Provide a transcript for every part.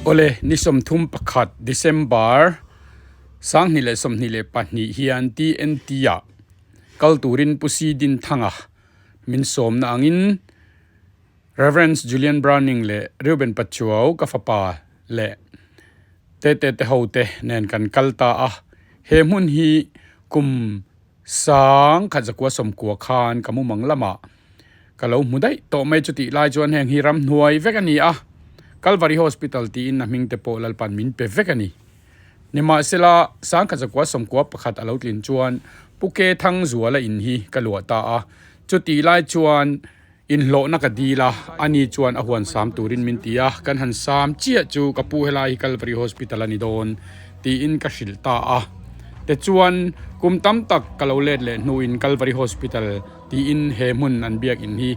Awle, ni 31 December 2022 hian TNT ah kal turin Pu Si Dinthanga min sawmna angin Rev. Julian Browning leh Reuben Pachuau ka fapa leh Tete te ho te nen kan kal ta a. He hmun hi kum 1990 khan ka mumang lamah Ka lo hmu daih tawh mai chutih lai chuan heng hi ramhnuai vek a ni a, Calvary Hospital tiin a hming te pawh Lalpan min pe vek a ni. Nimahsela, 1991 a lo tlin chuan Pu Ke Thangzuala in hi ka luah ta a, chutih lai chuan inhlawhna ka dil a, ani chuan a huan sam turin min ti a, kan han sam chiah chu ka pu helai hi Calvary Hospital a ni dawn tiin ka hrilh ta a. Tichuan, kum tam tak ka lo let leh hnuin Calvary Hospital Tiin he hmun an biakin hi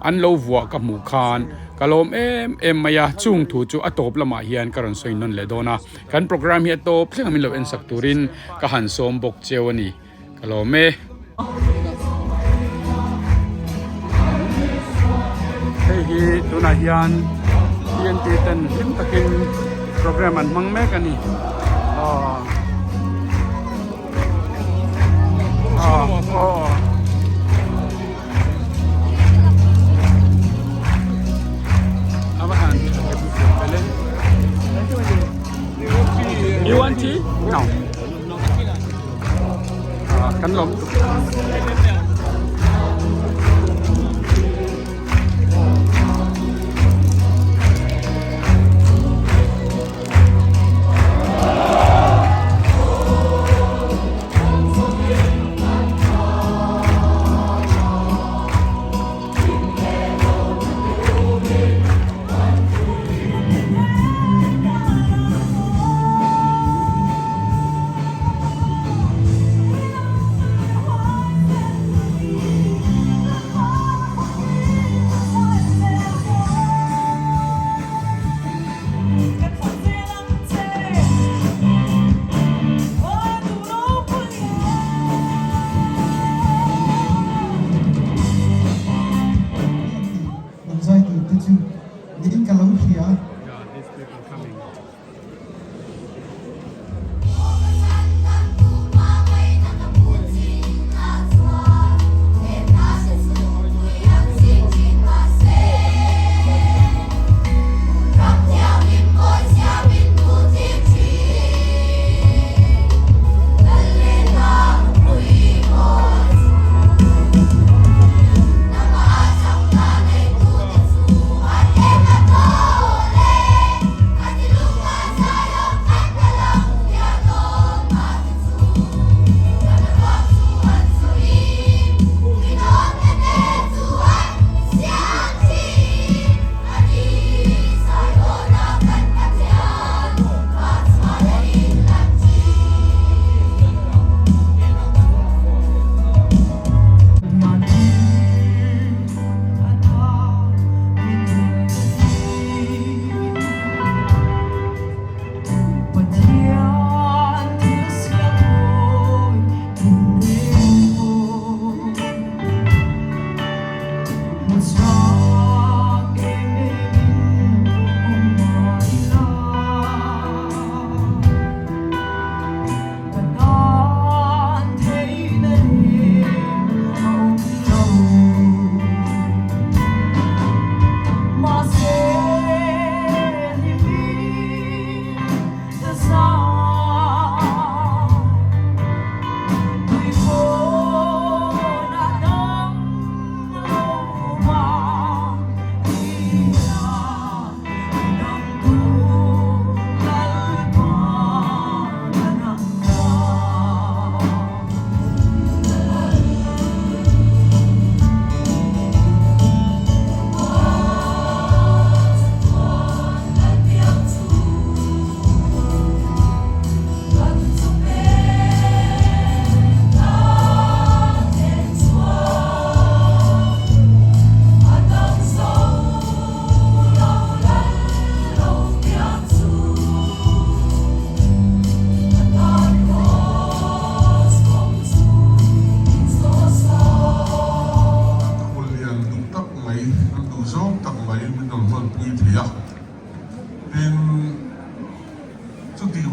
an lo vuah ka hmuh khan ka lawm em em mai a, chung thu chu a tawp lamah hian ka rawn sawi nawn leh dawn a, kan programme hi a tawp thleng a min lo ensak turin ka han sawm bawk cheu a ni, ka lawm e. Hei hi tunah hian TNT ten hlim takin programme an hmang mek a ni. You want tea? No. Kan lawm tuk.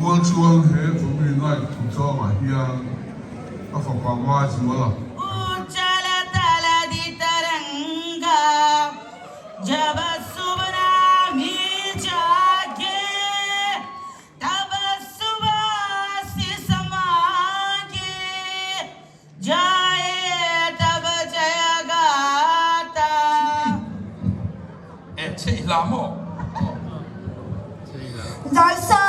rual chuan he Family Night chungchangah hian a fapa Ngaizuala.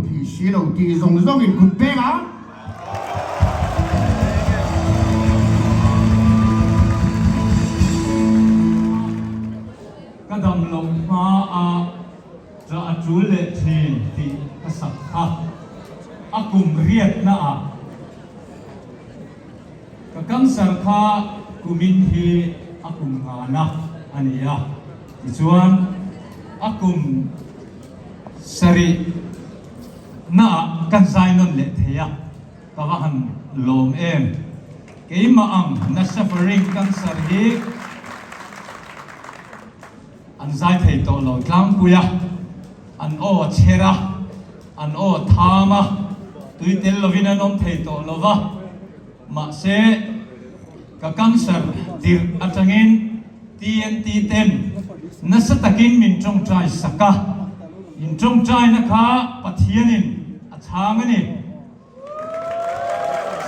thi si lo tih zawng zawngin kut pek a. Ka dam loh hma a tah a tul leh thin tih ka sak kha a kum riatna ah ka cancer kha kumin hi a kum nghana a ni a, tichuan a kum sarih naah kan zai nawn leh thei a, ka va han lawm em. Keimah ang na suffering cancer hi an zai thei tawh lo tlangpui a, an aw a chher a, an aw a tham a, tui tel lovin an awm thei tawh lo va, mahse ka cancer tirh atangin TNT ten nasa takin min tawngtai sak a, in tawngtaina kha Pathianin a chhang a ni.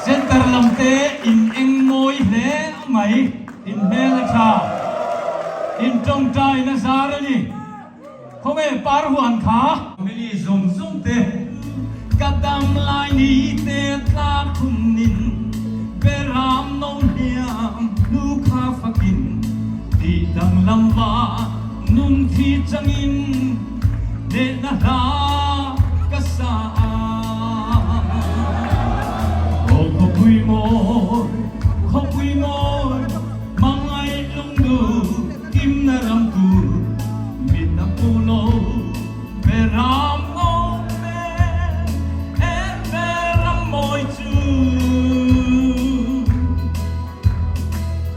Center lam te in eng mawi hle mai, in hmel a tha, in tawngtaina zar a ni. Khawnge par huan kha? Family zawng zawng te ka dam lai ni te tla khum nin Beram no hliam nu kha fakin ti danglam va nun thi changin Nehna hla ka sa a. Aw khawpui mawi, khawpui mawi, hmangaih lungdu kimna ram tur mit a hmu lo, be ram ngawt me, en be ram mawi chu.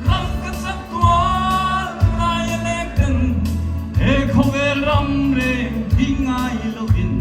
Ram ka chak tual lai a leng ten, he khawvel ram reng hi ngai lovin.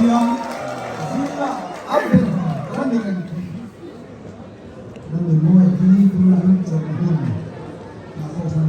hian zingah a ber a ni reng thei. Lalnunmawia hi tunlaiin chawlh hun ah kohhran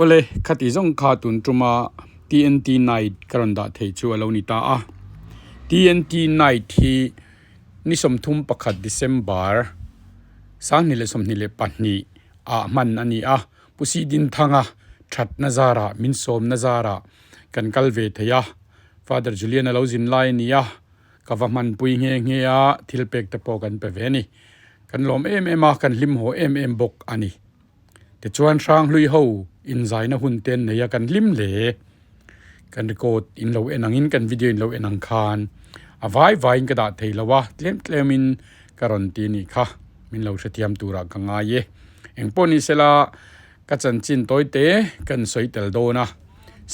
Awle, khati zawng kha tun tuma TNT Night ka rawn dah thei chu a lo ni ta a. TNT Night hi ni 31 December 2022 ah hman a ni a. Pu Sidinthanga thatna zarah, min sawmna zarah kan kal ve thei a. Father Julian a lo zin lai a ni a, ka va hmanpui nghe nghe a, thil pek te pawh kan pe ve a ni. Kan lawm em em a, kan hlim haw em em bawk a ni. Tichuan Hranghlui ho inzaina hun te an nei a, kan hlim hle. Kan record in lo en angin kan video in lo en ang khan a vai vaiin ka dah thei lo a, tlem tlemin ka rawn ti a nih kha. Min lo hrethiam turah ka ngai e. Engpawh ni sela ka chanchin tawi te kan sawi tel dawn a.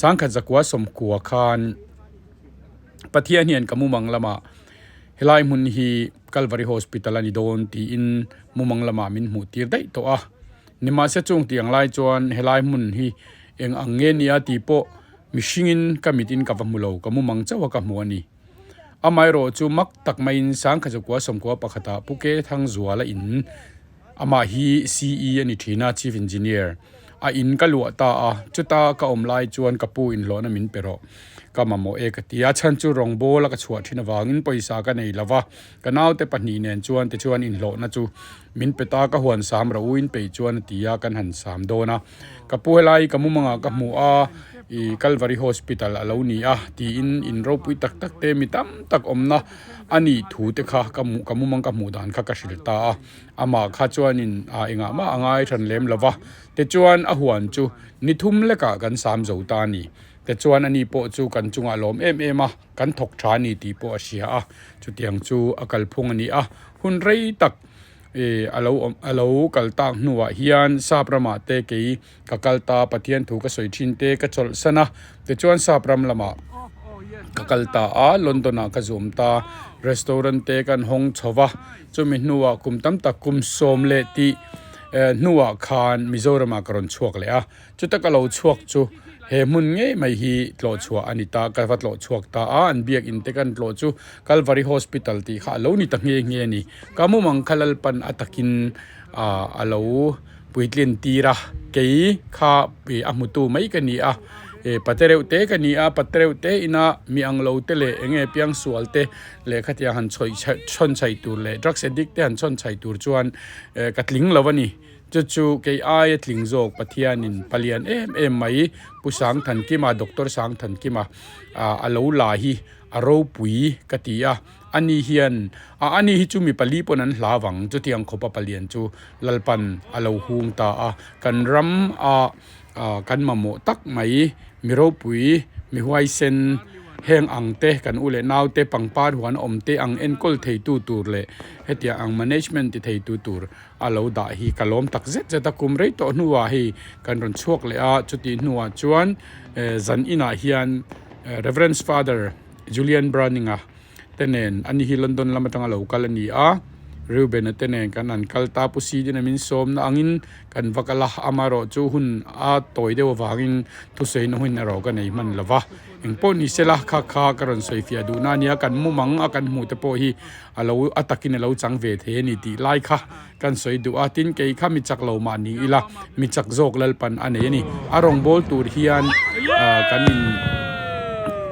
Sangkhat zakua sawmkua khan Pathian hian ka mumang lamah helai hmun hi Calvary Hospital a ni dawn tiin mumang lamah min hmuh tir daih tawh a. Nimahse chung tih ang lai chuan helai hmun hi eng ang nge nia tih pawh mihringin ka mitin ka va hmu lo, ka mumang chauh a ka hmu a ni. Amaherawh chu mak tak maiin Sangkhazukua sawmkua pakhatah Pu Ke Thangzuala in amah hi CE a ni thin a, Chief Engineer, a in ka luah ta a, chuta ka awm lai chuan ka pu inhlawhna min pe rawh. ka mamawh e ka ti a, chhan chu rawngbawl a ka chhuah thin avangin pawisa ka nei lova, ka naute pahnih nen chuan tichuan inhlawhna chu min pe ta, ka huan sam rawh u in peih chuan a ti a, kan han sam dawn a, ka pu helai ka mumangah ka hmu a, ih Kalvari Hospital a lo ni a tiin in ropui tak tak te mi tam tak awmna a nih thu te kha ka hmuh ka mumang ka hmuh dan kha ka hrilh ta a, amah kha chuanin ah engah mah a ngai hran lem lova, tichuan a huan chu ni thum lekah kan sam zo ta a ni. Tichuan ani pawh chu kan chungah lawm em em a, kan thawk tha a ni tih pawh a hria a, chutiang chu a kalphung a ni a. Hun rei tak ih a lo awm a lo kal tak hnuah hian sap ramah te kei ka kal ta, Pathian thu ka sawi thin te ka chawlhsan a, tichuan sap ram lamah ka kal ta a, London ah ka zawm ta, restaurant te kan hawng chho va, chumi hnuah kum tam tak kum sawm leh tih hnuah khan Mizoramah ka rawn chhuak leh a. Chuta ka lo chhuak chu he hmun ngei mai hi tlawh chhuah a ni ta, ka va tlawh chhuak ta a, an biak in te kan tlawh chu Kalvari Hospital tih kha a lo ni ta nghe nghe a ni. Ka mumang kha Lalpan a takin ah a lo puitlin tir a, kei kha ih a hmutu mai ka ni a, ih pate reuh te ka ni a, pate reuh te ina mi ang lo te leh eng nge piangsual te leh khatiang han chhawih chhawn chhaih tur leh drugs addict te han chhawn chhaih tur chuan ka tling lo a ni. Chu chu kei aia tling zawk Pathianin palian em em mai Pu Sangthankima, Doctor Sangthankima a lo la hi a ropui ka ti a, ani hian a ani hi chu mi pali pawn an hla vang chutiang khawpa palian chu Lalpan a lo hung ta a, kan ram a kan mamawh tak mai mi ropui mi huaisen heng ang te kan u leh nau te pangpar huan awm te ang enkawl theitu tur leh hetiang ang management ti theitu tur a lo dah hi ka lawm tak zet zet a kum rei tawh hnuah hei kan rawn chhuak leh a chutih hnuah chuan eh zan inah hian Reverend Father Julian Browning a te nen ani hi London lam atanga lo kal a ni a Reuben a te nen kan han kal ta pu Sidin a min sawmna angin kan va kal a amaherawh chu hun a tawi deuh avangin thusawi na hun erawh ka nei hman lo va engpawh ni sela kha kha ka rawn sawi fiah duhna a nia kan mumang a kan hmuh te pawh hi a lo a takin a lo chang ve thei a ni tih lai kha kan sawi duh a tin kei kha mi chak lo mah ni ila mi chak zawk lalpan a nei a ni a rawngbâwl tur hian ah kan in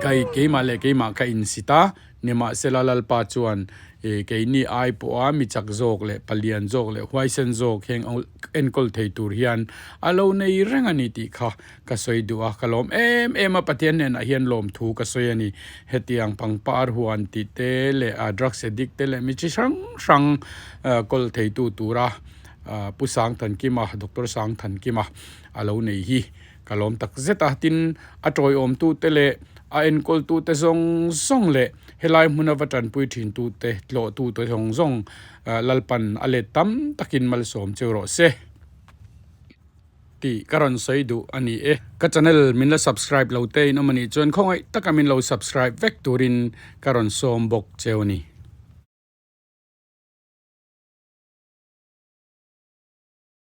kai keimah leh keimah ka insit a nimahsela lalpa chuan ih keini ai pawha mi chak zawk leh palian zawk leh huaisen zawk heng enkawl thei tur hian a lo nei reng a ni tih kha Ka sawi duh a, ka lawm em em a, Pathian hnenah hian lawmthu ka sawi a ni. Hetiang pangpar huan tih te leh drugs addict te leh mi chi hrang hrang kawl theitu tura Pu Sangthankima, Doctor Sangthankima a lo nei hi ka lawm tak zet a. Tin, a tawiawmtute leh a enkawltute zawng zawng leh helai hmuna va tanpui thintute, tlawhtute zawng zawng Lalpan a let tam takin malsawm cheu rawh se. Tih ka rawn sawi duh a ni e. Ka channel min la subscribe lo te in awm a nih chuan khawngaih taka min lo subscribe vek turin ka rawn sawm bawk cheu a ni.